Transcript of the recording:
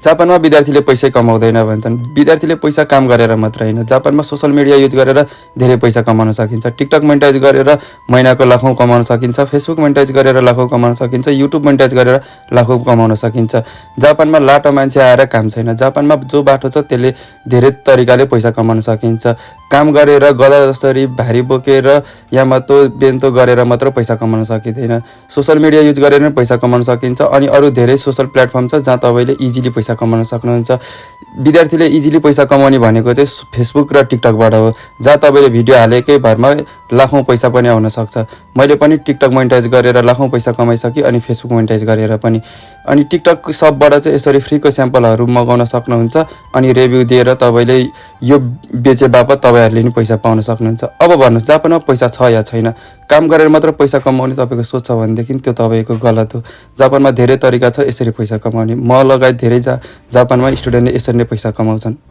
जापानमा विद्यार्थीले पैसै कमाउँदैन भन्छन्। विद्यार्थीले पैसा काम गरेर मात्र होइन, जापानमा सोसल मिडिया युज गरेर धेरै पैसा कमाउन सकिन्छ। टिकटक मोनेटाइज गरेर महिनाको लाखौँ कमाउन सकिन्छ, फेसबुक मोनेटाइज गरेर लाखौँ कमाउन सकिन्छ, युट्युब मोनेटाइज गरेर लाखौँ कमाउन सकिन्छ। जापानमा लाटो मान्छे आएर काम छैन। जापानमा जो बाटो छ त्यसले धेरै तरिकाले पैसा कमाउन सकिन्छ। काम गरेर गधा जसरी भारी बोकेर यामातो बेन्तो गरेर मात्र पैसा कमाउन सकिँदैन। सोसल मिडिया युज गरेर नै पैसा कमाउन सकिन्छ। अनि अरू धेरै सोसल प्लेटफर्म छ जहाँ तपाईँले इजिली पैसा कमाउन सक्नुहुन्छ। विद्यार्थीले इजिली पैसा कमाउने भनेको चाहिँ फेसबुक र टिकटकबाट हो, जहाँ तपाईँले भिडियो हालेकै भरमा लाखौँ पैसा पनि आउन सक्छ। मैले पनि टिकटक मोनेटाइज गरेर लाखौँ पैसा कमाइसकेँ, अनि फेसबुक मोनेटाइज गरेर पनि। अनि टिकटक सबबाट चाहिँ यसरी फ्रीको स्याम्पलहरू मगाउन सक्नुहुन्छ, अनि रिभ्यू दिएर तपाईँले यो बेचे बापत तपाईँहरूले नि पैसा पाउन सक्नुहुन्छ। अब भन्नुहोस् जापानमा पैसा छ या छैन? काम गरेर मात्र पैसा कमाउने तपाईँको सोच छ भनेदेखि त्यो तपाईँको गलत हो। जापानमा धेरै तरिका छ यसरी पैसा कमाउने। म लगायत धेरै जापानमा स्टुडेन्टले यसरी नै पैसा कमाउँछन्।